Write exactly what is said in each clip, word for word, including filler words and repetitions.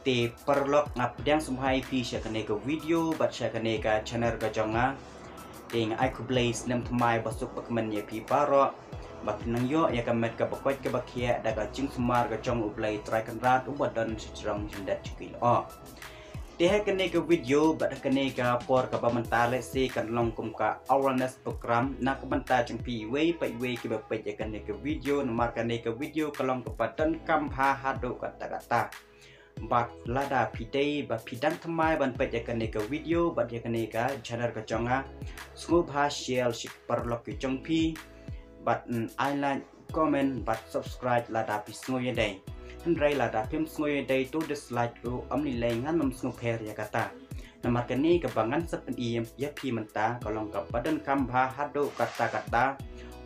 Te paralok, nga pdiang sngewbha ïa phi sha kane ka video bad sha kane ka channel ka jong nga. Te nga ai khublei snem thymmai ba suk ba kmen ïa phi baroh ba phin nang ïoh ïa ka met kaba koit kaba khiah da ka jingsumar ka jong U Blei Trai Kynrad uba don shajrong shyndet jong ki lyoh. Te ha kane ka video bad ha kane ka por kaba mynta, lehse kan long kum ka awareness program na ka bynta jong phi iwei pa iwei kiba peit ïa kane ka video, namar kane ka video ka long kaba donkam bha haduh katta katta. Bad lada phi dei ba phi dang thymmai ban peit ïa kane ka video bad ïa kane ka channel ka jong nga, sngewbha share sha ki paralok ki jong phi bad, mm, ai like, comment bad subscribe lada phi sngew ïadei. Hynrei lada phim sngew ïadei to dislike ruh ym lei lei, ngan ym sngewpher ïa kata. Namar kane kaba ngan sa pyni ïa phi mynta ka long kaba donkam bha haduh katta katta.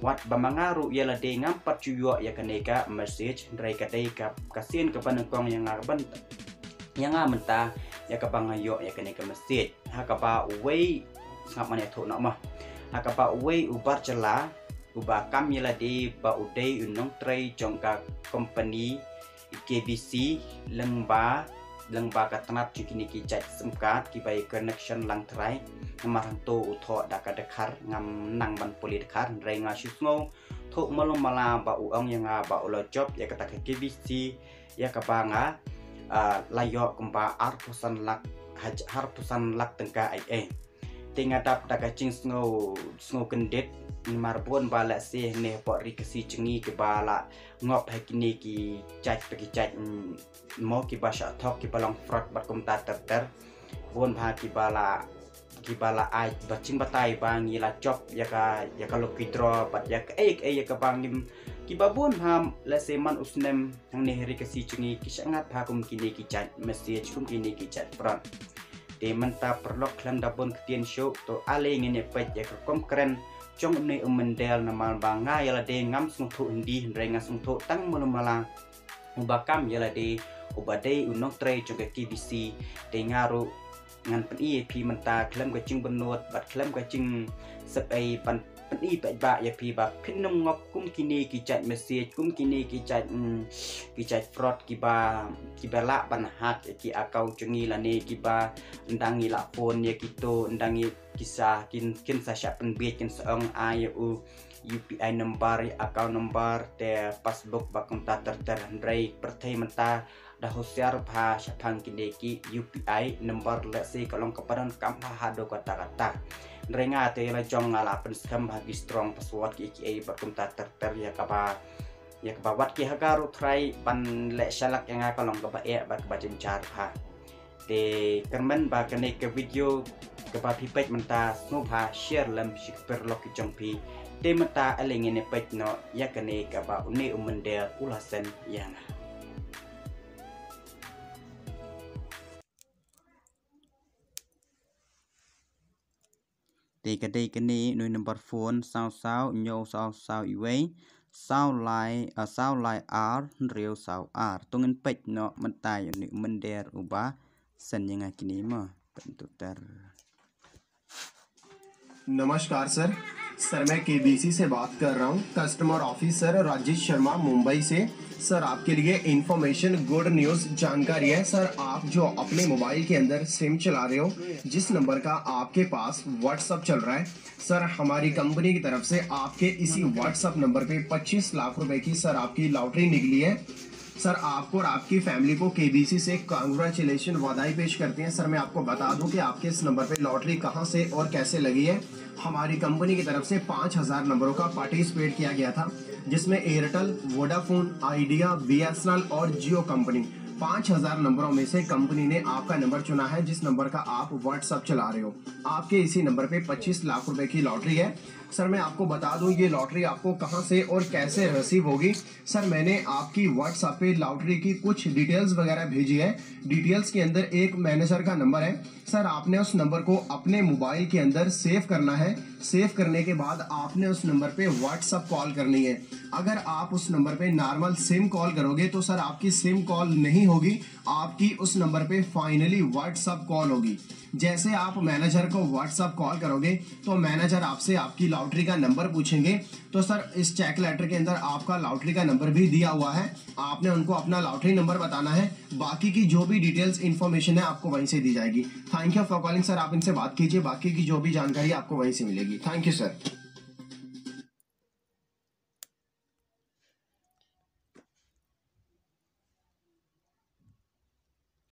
Wat ba ma nga ruh ïa lade ngam pat ju ïoh ïa kane ka message, hynrei ka dei ka, ka sien kaba nyngkong ïa nga ban, ïa nga mynta ïa kaba nga ïoh ïa kane ka message. Ha kaba uwei, sngap, ngan ïathuh noh mo. Ha kaba uwei u bar jylla uba kam ïa lade ba u dei u nongtrei jong ka company K B C, lyngba, lyngba ka tnat jong kine ki jait sim card kiba ïa connection lang trai. Namar hangto u thoh da ka dkhar, ngam nang ban pule dkhar, hynrei nga shu sngewthuh malu mala ba u ong ïa nga ba u la jop ïa kata ka K B C ïa kaba nga, ah, la ïoh kumba arphew san lak, haj-, arphew san lak tyngka ei ei. Te nga dap da ka jingsngew, sngew kyndit, namar bun ba lehse ne hapoh ri Khasi jong ngi kiba la ngop ha kine ki jait pa ki jait, mm, mo, kiba shah thok, kiba long fraud bad kumta ter ter. Bun ba kiba la, kiba la ai ba jingbatai ba ngi la jop ïa ka, ïa ka lucky draw bad ïa kaei kaei ïa kaba ngim, kiba bun ba lehse man u snem hangne ha ri Khasi jong ngi ki shah ngat ba kum kine ki jait message, kum kine ki jait fraud. Te mynta paralok, khlem da bun ktien shuh, to ale ngin ïa peit ïa ka rukom kren jong une u mynder, namar ba nga ïa lade ngam sngewthuh Hindi, hynrei nga sngewthuh tang malu mala uba kam ïa lade uba dei u nongtrei jong ka K B C. Te nga ruh ngan pyni ïa phi mynta khlem ka jingbynnud bad khlem ka jingsep ei ban pyni paidbah ïa phi ba phin ym ngop kum kine ki jait message, kum kine ki jait, mm, ki jait fraud kiba, kiba lah ban hack ïa ki account jong ngi lane kiba ynda ngi la phone ïa kito, ynda ngi, ki sa, kin, kin sa shah pynbiej, kin sa ong ai ïa u U P I number, account number, te passbook bad kumta ter ter. Hynrei pyrthei mynta da husiar bha shaphang kine ki U P I number, lehse ka long kaba donkam bha haduh katta katta. Hynrei nga te la jong nga la pynskhem ha ki strong password kiei kiei bad kumta ter ter, ïa kaba, ïa kaba wat ki hacker ruh trai ban leh shalak ïa nga ka long kaba eh bad kaba jynjar bha. Te kyrmen ba kane ka video kaba phi peit mynta sngewbha share lem sha ki paralok ki jong phi. Te mynta ale ngin ïa peit noh ïa kane kaba une u mynder u la send ïa nga. Te ka dei kane, une u number phone saw saw hynñiew saw saw wei, saw lai, ah, saw lai ar hynriew saw ar. To ngin peit noh mynta ïa une u mynder uba send ïa nga kine mo. Peit to ter. नमस्कार सर, सर मैं केबीसी से बात कर रहा हूँ, कस्टमर ऑफिसर राजेश शर्मा मुंबई से। सर आपके लिए इन्फॉर्मेशन, गुड न्यूज़, जानकारी है। सर आप जो अपने मोबाइल के अंदर सिम चला रहे हो, जिस नंबर का आपके पास व्हाट्सअप चल रहा है, सर हमारी कंपनी की तरफ से आपके इसी व्हाट्सअप नंबर पे पच्चीस लाख रुपए की सर आपकी लॉटरी निकली है। सर आपको और आपकी फैमिली को केबीसी से कांग्रेचुलेशन, बधाई पेश करते हैं। सर मैं आपको बता दूं कि आपके इस नंबर पे लॉटरी कहां से और कैसे लगी है। हमारी कंपनी की तरफ से पाँच हज़ार नंबरों का पार्टिसिपेट किया गया था, जिसमें एयरटेल, वोडाफोन आइडिया, बीएसएनएल और जियो कंपनी, पाँच हज़ार नंबरों में से कंपनी ने आपका नंबर चुना है, जिस नंबर का आप व्हाट्सएप चला रहे हो। आपके इसी नंबर पे पच्चीस लाख रुपए की लॉटरी है। सर मैं आपको बता दूं, ये लॉटरी आपको कहां से और कैसे रिसीव होगी। सर मैंने आपकी व्हाट्सएप पे लॉटरी की कुछ डिटेल्स वगैरह भेजी है। डिटेल्स के अंदर एक मैनेजर का नंबर है। सर आपने उस नंबर को अपने मोबाइल के अंदर सेव करना है। सेव करने के बाद आपने उस नंबर पे व्हाट्सएप कॉल करनी है। अगर आप उस नंबर पे नॉर्मल सिम कॉल करोगे तो सर आपकी सिम कॉल नहीं होगी, आपकी उस नंबर पे फाइनली व्हाट्सअप कॉल होगी। जैसे आप मैनेजर को व्हाट्सअप कॉल करोगे तो मैनेजर आपसे आपकी लॉटरी का नंबर पूछेंगे। तो सर, इस चेक लेटर के अंदर आपका लॉटरी का नंबर भी दिया हुआ है, आपने उनको अपना लॉटरी नंबर बताना है। बाकी की जो भी डिटेल्स, इन्फॉर्मेशन है, आपको वहीं से दी जाएगी। थैंक यू फॉर कॉलिंग सर, आप इनसे बात कीजिए, बाकी की जो भी जानकारी आपको वहीं से मिलेगी। थैंक यू सर।